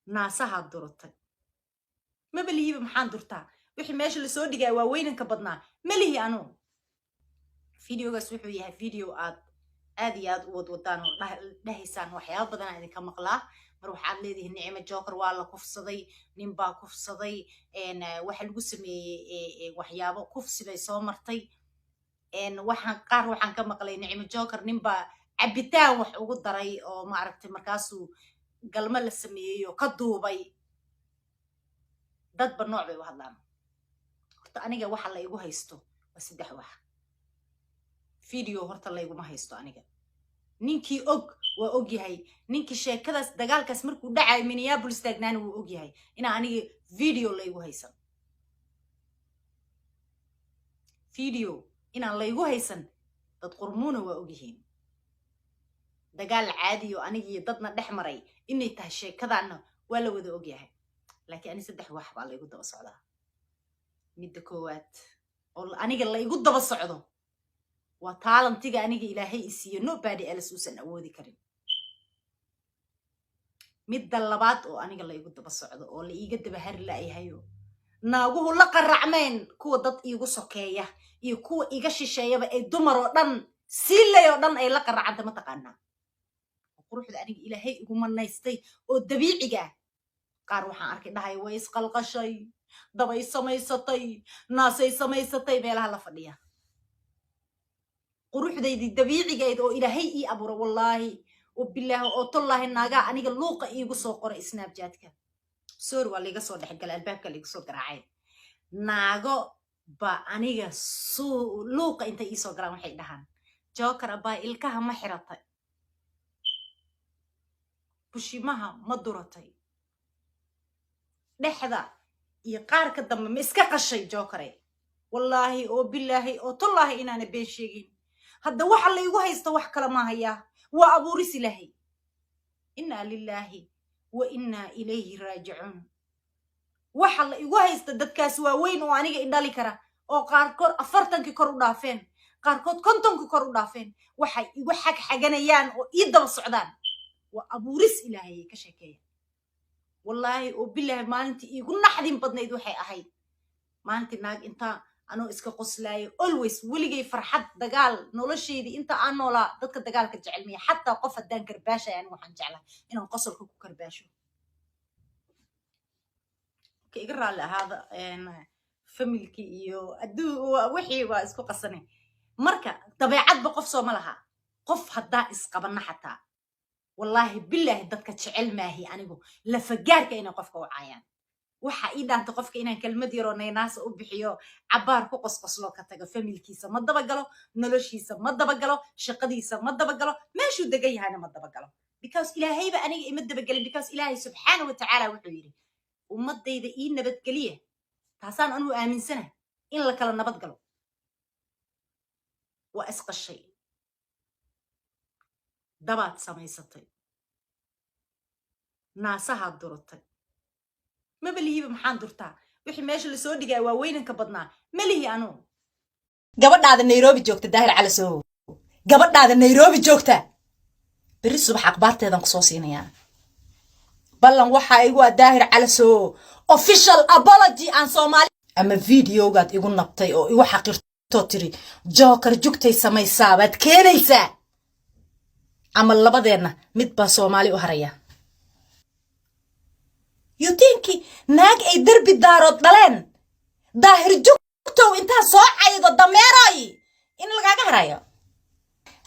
Naasahaad duratay. Maba lihiba, maxaan durtaa? Wixii meesha lasoo dhigaya waa weynanka badnaa, ma lihi anugu. Videogaas wuxuu yahay video aad aad iyo aad u wadwadaan oo dhahaysaan. Waxyaaba badanaa idinka maqlaa. Mar waxaad leedihiin Nicmo Joker waa la kufsaday, nin baa kufsaday, waxa lagu sameeyey waxyaabo kufsi bay soo martay. Waxaan qaar waxaan ka maqlay Nicmo Joker nin baa cabitaan wax ugu daray oo maaragtay, markaasuu galmo la sameeyey oo ka duubay. Dadba nooc bay u hadlaan. Horta aniga waxa la igu haysto waa saddex wax. Video horta layguma haysto aniga. Ninkii og waa og yahay. Ninkii sheekadaas dagaalkaas markuu dhacayo Minneapolis taagnaana wuu og yahay inaa aniga video laygu haysan. Video inaan laygu haysan dad qurmuuna waa og yihiin. Dagaal caadiyo anigiyo dadna dhex maray inay tahay sheekadaanna waa la wada og yahay. Laakiin ani saddex wax baa laygu daba socdaa. Midda koowaad oo aniga laygu daba socdo waa talentiga aniga Ilaahay i siiyo, nobody else uusan awoodi karin. Midda labaad oo aniga laygu daba socdo oo la iiga daba hari la'yahayo, naaguhu la qaracmeen, kuwa dad iigu sokeeya iyo kuwa iga shisheeyaba, ay dumar oo dhan siilay oo dhan ay la qaracanta, mataqaanaa, quruxda aniga Ilaahay igu manaystay oo dabiiciga ah. Qaar waxaan arkay dhahay way isqalqashay, dabay samaysatay, naasay samaysatay, meelaha la fadhiya. Quruxdaydii dabiicigayd oo Ilaahay ii abuura, wallaahi oo bilaahi oo tollaahi, naagaa aniga luuqa iigu soo qoray Snapchatka. Sorry, waa laiga soo dhexgalay, albaabka laiga soo garaacay. Naago ba aniga suu luuqa intay iisoo galaan waxay dhahaan, "Joker abaa, ilkaha ma xiratay? Bushimaha ma duratay? Dhexda iyo qaarka dambe ma iska qashay, Jokare?" Wallaahi oo bilaahi oo tollaahi inaana been sheegin. Hadda waxa laygu haysto wax kale maahayaa, waa abuuris Ilaahay. Innaa lilaahi wa innaa ilayhi raajicuun. Waxa la igu haysta, dadkaas waaweyn oo aniga i dhali kara oo qaarkood 40-kii kor u dhaafeen, qaarkood 50-kii kor u dhaafeen, waxay igu xagxaganayaan oo ii daba socdaan waa abuuris Ilaahay ka sheekeeya. Wallaahi oo bilaahi, maalintii iigu naxdin badnayd waxay ahayd maalintii naag intaa anoo iska qoslaayo, always weligay farxad dagaal noloshaydii inta aan noolaa dadka dagaalka jecel miya. Xataa qof haddaan karbaashaya, anigu waxaan jeclahay inaan qosolka ku karbaasho. Ka iga raalli ahaada familkii iyo adduu wixii waa isku qasanay. Marka dabeecadba qof soo ma laha. Qof haddaa isqabanna xataa, wallaahi bilaahi, dadka jecel maahi anigu lafagaarka inay qofka u caayaan. Waxa ii dhaanta qofka inaan kelmad yaroo naynaasa u bixiyo, cabaar ku qosqoslo, ka tago. Familkiisa ma dabagalo, noloshiisa ma dabagalo, shaqadiisa ma dabagalo, meeshuu degan yahayna ma dabagalo, because Ilaahayba aniga ima dabagelin, because Ilaahay subxaana wa tacaala wuxuu yidhi, "Ummadayda ii nabadgeliya." Taasaan anugu aaminsana in la kala nabad galo. Waa isqashay, dabaad samaysatay, naasahaad duratay. Maba lihiba, maxaan durtaa? Wixii meesha lasoo dhigaya waa weynanka badnaa, ma lihi anugu. Gabadhaada Nairobi joogta, Daahir Calasow, gabadhaada Nairobi joogta, berri subax akhbaarteedan kusoo siinayaa. Ballan waxaa igu ah, Daahir Calasow, official apology aan Soomaali ama videogaad igu nabtay oo igu xaqirtoo tiri Joker jugtay samaysaa baad keenaysaa, ama labadeenna mid baa Soomaali u haraya. You think naag ay derbi daarood dhaleen, Daahir Jugtow, intaa soo caydo dameeroy in lagaaga harayo?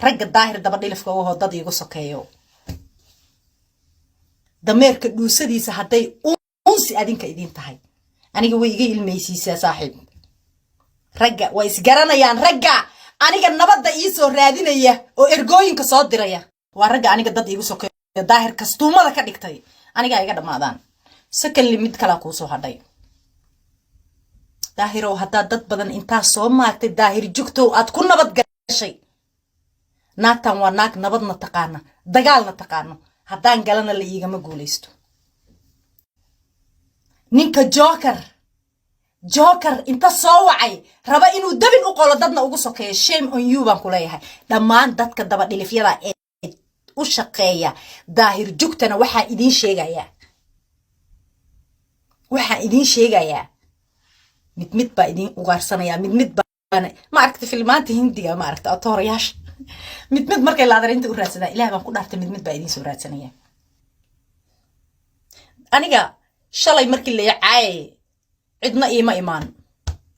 Ragga Daahir daba dhilifka u hoo dad iigu sokeeyo, dameerka dhuusadiisa hadday unsi adinka idiin tahay, aniga way iga ilmaysiisaa. Saaxiib, ragga way isgaranayaan. Ragga aniga nabadda ii soo raadinaya oo ergooyinka soo diraya waa ragga aniga dad iigu sokeeyo. Daahir kastuumada ka dhigtay anigaa iga dhammaadaan. Secondly, mid kalaa kuu soo hadhay, Daahirow. Haddaad dad badan intaa soo maagtay, Daahir Jugtow, aad ku nabad gashay, naagtan waa naag nabadna taqaana, dagaalna taqaano. Haddaan galana la iigama guulaysto. Ninka Joker inta soo wacay raba inuu dabin u qolo dadna ugu sokeeyo, shame on you baan ku leeyahay. Dhammaan dadka dabadhilifyada ee u shaqeeya Daahir Jugtana waxaa idiin sheegayaa. Waxaan idiin sheegayaa, mid mid baa idiin ugaarsanayaa, mid mid baana. Ma aragta filmaanta Hindiga? Ma aragta atoorayaasha mid mid markay laadarinta u raadsadaan? Ilaah baan ku dhaartay, mid mid baa idiin soo raadsanaya. Aniga shalay markii la caayay, cidna iima imaan.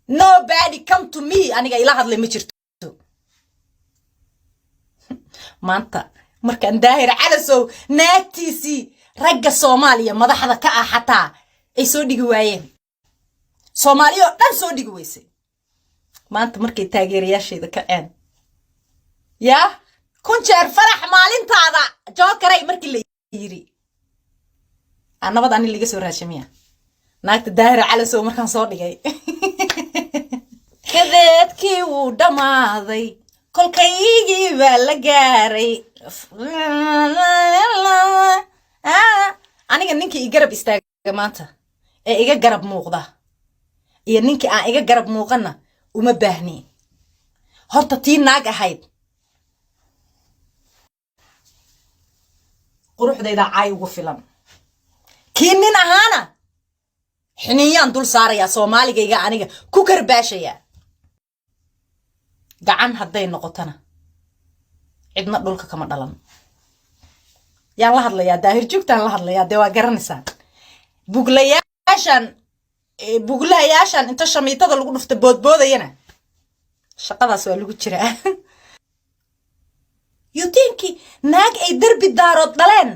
Nobody come to me. Aniga ila hadlay ma jirto. Maanta markaan Daahir Calasow naagtiisii ragga Soomaaliya madaxda ka ah xataa ay soo dhigi waayeen, Soomaaliya oo dhan soo dhigi weysay, maanta markay taageerayaasheeda kaceen, yaa kun jeer farax maalintaada jookaray markii la yiri, nabad ani liga soo raashamiya. Naagta Daahir Calasow markaan soo dhigay, kadeedkii wuu dhammaaday, kolkaygii baa la gaaray. Aniga ninkii i garab istaaga maanta ee iga garab muuqda iyo ninkii aan iga garab muuqanna uma baahni. Horta tii naag ahayd quruxdaydaa caay ugu filan, kii nin ahaana xiniiyaan dul saarayaa, Soomaaligayga aniga ku karbaashayaa. Gacan hadday noqotona, cidna dhulka kama dhalan. Yaan la hadlayaa? Daahir Joogtaan la hadlayaa. Dee waa garanaysaan buglayaashan, buglahayaashan inta shamiitada lagu dhufta boodboodayana, shaqadaas waa lagu jiraa. Yutiinkii naag ay derbi daarood dhaleen,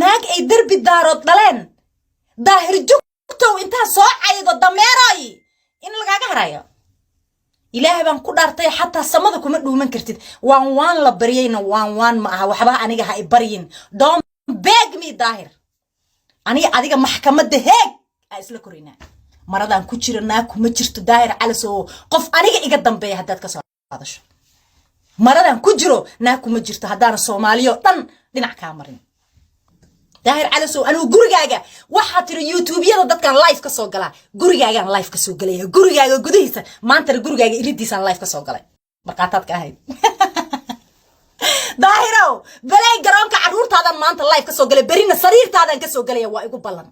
naag ay derbi daarood dhaleen, Daahir Jugtow, intaa soo caydo dameeroy in lagaaga harayo, Ilaah baan ku dhaartay, xataa samada kuma dhuuman kartid. Waan waan la baryayna, waan waan ma aha. Waxba aniga ha i baryin. Don't beg me, Daahir. Aniga adiga maxkamadda Heeg aa isla koraynaa. Maradaan ku jira naag kuma jirto, Daahir Calis, oo qof aniga iga dambeeya haddaad ka soo hadasho. Maradan ku jiro naag kuma jirto, haddaana Soomaaliyo dhan dhinac kaa marin. Daahir Calasow, anigu gurigaaga waxaa tiri YouTubeyada dadkan live ka soo galaa, gurigaagaan live ka soo galaya, gurigaaga gudihiisa. Maantana gurigaaga iridiisaan live ka soo galay, markhaataad ka ahayd. Daahirow, balay garoonka carruurtaadan maanta live ka soo galay, berina sariirtaadan ka soo galaya. Waa igu ballan,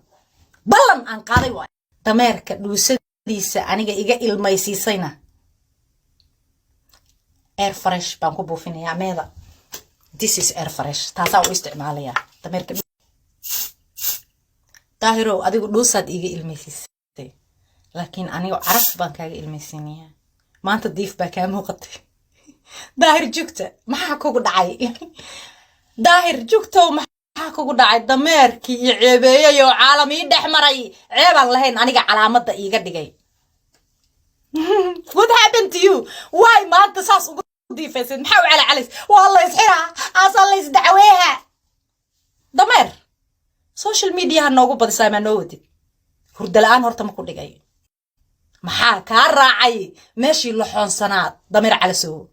ballan aan qaaday waay. Dameerka dhuusadiisa aniga iga ilmaysiisayna air fresh baan ku buufinayaa. Meeda, this is air fresh, taasaa u isticmaalayaa dameerka. Daahirow, adigu dhuusaad iiga ilmaysiisay, laakiin aniga caraf baan kaaga ilmaysiinayaa. Maanta diif baa kaa muuqatay, Daahir Jugta. Maxaa kugu dhacay, Daahir Jugtow? Maxaa kugu dhacay? Dameerkii iyo ceebeeyey oo caalam ii dhex maray, ceebaan lahayn aniga calaamadda iiga dhigay. What happened to you? Why maanta saas ugu diifaysid? Maxaa u calacalays? Waa la isxiraa, aasaa la isdacweeha. Dameer, social mediaha noogu badisaa, maa noo wadid? Hurda la-aan horta ma ku dhigay? Maxaa kaa raacay meeshii loxoonsanaad, Dameer Calasow?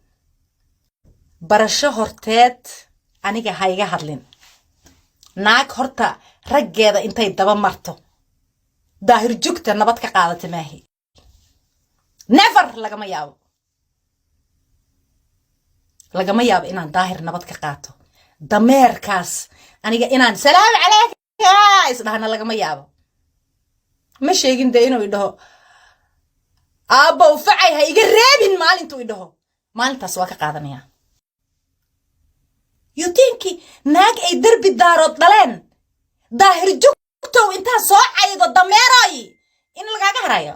Barasho horteed aniga ha iga hadlin. Naag horta raggeeda intay daba marto Daahir Jugta nabad ka qaadata maahi. Never. Lagama yaabo, lagama yaabo inaan Daahir nabad ka qaato. Dameerkaas aniga inaan salaam calayka isdhahna lagama yaabo. Ma sheegin dee inuu idhaho aabbow facay, ha iga reebin. Maalintuu idhaho, maalintaas waa ka qaadanayaa. Yutiinkii naag ay derbi daarood dhaleen, Daahir Jugtow, intaa soo caydo dameeroy in lagaaga harayo.